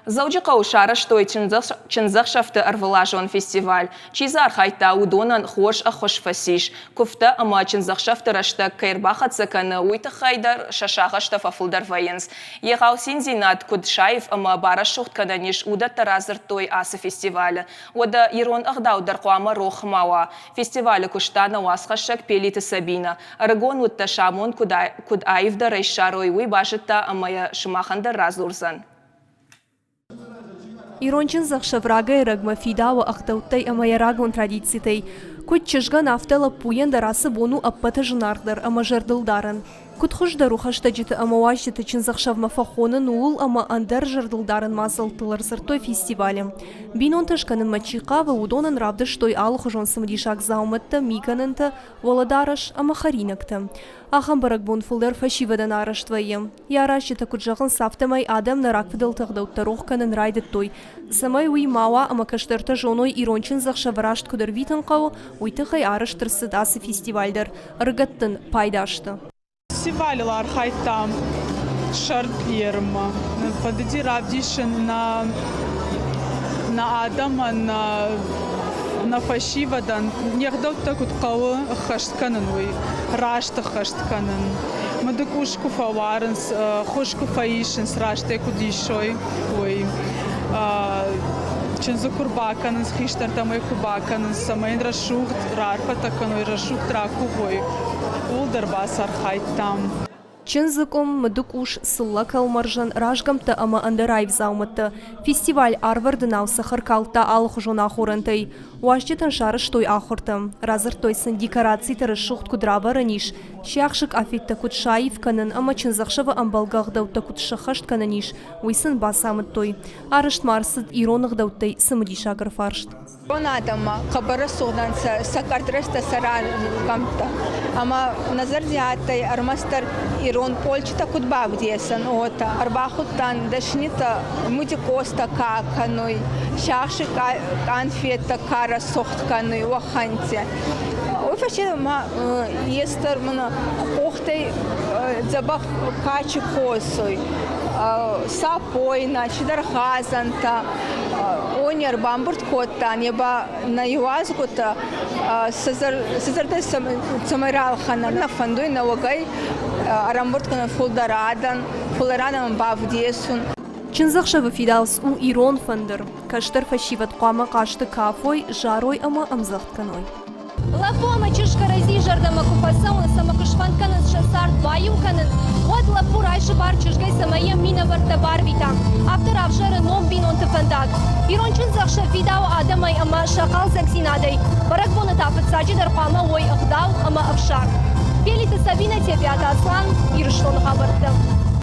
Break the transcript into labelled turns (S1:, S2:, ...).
S1: Дзӕуджыхъӕуы сарӕзтой чындзӕхсӕвты ӕрвылазон фестиваль. Чи дзы архайдта, уыдонӕн хорз ӕххуыс фӕцис. Куывдтӕ ӕмӕ чындзӕхсӕвты рӕстӕг кӕй ӕрбахӕццӕ кӕны, уый тыххӕй дӕр сӕ сагъӕстӕ фӕфылдӕр вӕййынц. Егъау циндзинад куыд саив ӕмӕ барӕсугъд кӕнӕн ис, уыдӕттӕ радзырдтой ацы фестивалы. Уӕдӕ ирон ӕгъдау дӕр хъуамӕ рох ма уа. Фестивалы куыста нӕ уацхӕссӕг Пелиты Сабинӕ. Ӕрыгон удтӕ сӕ амонд куыд аивдӕрӕй ссарой, уый базыдта ӕмӕ йӕ сымахӕн дӕр радзурдзӕн.
S2: Ирон чындзӕхсӕв рагӕй-ӕрӕгмӕ фидауы ӕгъдӕуттӕй ӕмӕ йӕ рагон традицитӕй. Куыд чызгӕн, афтӕ лӕппуйӕн дӕр ацы бон у ӕппӕты зынаргъдӕр ӕмӕ зӕрдылдарӕн. Куыд хуыздӕр у хӕстӕджыты ӕмӕ уазджыты чындзӕхсӕвмӕ фӕхонын, ууыл ӕмӕ ӕндӕр зӕрдылдарӕн мадзӕлттыл ӕрдзырдтой фестивалы. Бинонтӕ скӕнынмӕ чи хъавы, уыдонӕн равдыстой алыхуызон цымыдисаг дзаумӕттӕ, мигӕнӕнтӕ, уӕлӕдарӕс ӕмӕ хӕринӕгтӕ. Ахӕм бӕрӕгбон фылдӕр фӕсивӕдӕн арӕзт вӕййы. Йӕ аразджытӕ куыд зӕгъынц, афтӕмӕй адӕм нӕ рагфыдӕлты ӕгъдӕуттӕ рох кӕнын райдыдтой. Цӕмӕй уый ма уа ӕмӕ кӕстӕртӕ зоной ирон чындзӕхсӕв раст куыд ӕрвитын хъӕуы, уый тыххӕй арӕзт ӕрцыд ацы фестиваль дӕр. Ӕрыгӕттӕн пайда сты.
S3: Фестивалыл архайдтам сӕрд ермӕ. Фӕндыди равдисын нӕ нӕ адӕмӕн, нӕ нӕ фӕсивӕдӕн не гъдӕуттӕ куыд хъӕуы ӕххӕст кӕнын, уый раст ӕххӕст кӕнын. Мыдыкъус куы фӕуарынц, хуыз куы фӕисынц, раст ӕй куыд исой, уый. Чындзы куы рбакӕнынц, хистӕртӕм ӕй куы бакӕнынц, цӕмӕй йын рӕсугъд раарфӕтӕ кӕной, рӕсугъд ракувой, ууыл дӕр бацархайдтам.
S2: Чындзы къуым, мыдыкъус, цыллӕ кӕлмӕрзӕн, разгӕмттӕ ӕмӕ ӕндӕр аив дзаумӕттӕ. Фестиваль арвӕрдынау цӕхӕр калдта алыхуызон ахорӕнтӕй. Уазджытӕн сарӕзтой ахуыртӕ. Радзырдтой сын, декорациты рӕсугъд куыд равӕрӕн ис, сиахсы къафеттӕ куыд саив кӕнын ӕмӕ чындзӕхсӕвы ӕмбӕлгӕ ӕгъдӕуттӕ куыд сӕххӕст кӕнӕн ис, уый сын бацамыдтой. Арӕзт ма ӕрцыд ирон ӕгъдӕуттӕй цымыдисаг ӕрфарст.
S4: Ирон адӕммӕ хъӕбӕр рӕсугъдӕнцӕ сӕ кӕрдрӕстӕ, сӕ рагӕмттӕ. Ӕма нӕ зӕрди адтӕй ӕрмӕстдӕр ирон пъолчитӕ куд бавдесӕн, уотӕ. Ӕрбахудтан дӕснитӕ, мудикъостӕ ка кӕнуй, сиахси къанфеттӕ ка рӕсугъд кӕнуй, уӕхӕнтти. Уой фӕсте ма естӕр мӕнӕ къохтӕй дзӕбӕх ка чи косуй, сапойнӕ, чидӕр гъазӕнтӕ, Уони ӕрбамбурд кодтан, е ба нӕ иуазгутӕ сӕ зӕрдӕ цӕмӕй ралхӕнӕн. Нӕ фӕндуй нӕуӕгӕй ӕрӕмбурд кӕнун фулдӕр адӕн, фулдӕр адӕмӕн бавдесун.
S2: Чындзӕхсӕвы фидауц у ирон фӕндыр. Кӕстӕр фӕсивӕд хъуамӕ хъазты кафой, зарой ӕмӕ ӕмдзӕгъд кӕной.
S5: Лӕппу ӕмӕ чызг кӕрӕдзи зӕрдӕмӕ куы фӕцӕуынц ӕмӕ куы сфӕнд кӕнынц сӕ цард баиу кӕнын, уӕд лӕппу райсы бар чызгӕй, цӕмӕй йӕм минӕвӕрттӕ барвита. Афтӕ равзӕры ном бинонты фӕндаг. Ирон чындзӕхсӕв фидауы адӕмӕй ӕмӕ сӕ хъӕлдзӕгдзинадӕй. Бӕрӕгбоны та фыццаджыдӕр хъуамӕ уой ӕгъдау ӕмӕ ӕфсарм. Пелиты Сабинӕ, Тебиаты Аслан, Ирыстоны хабӕрттӕ.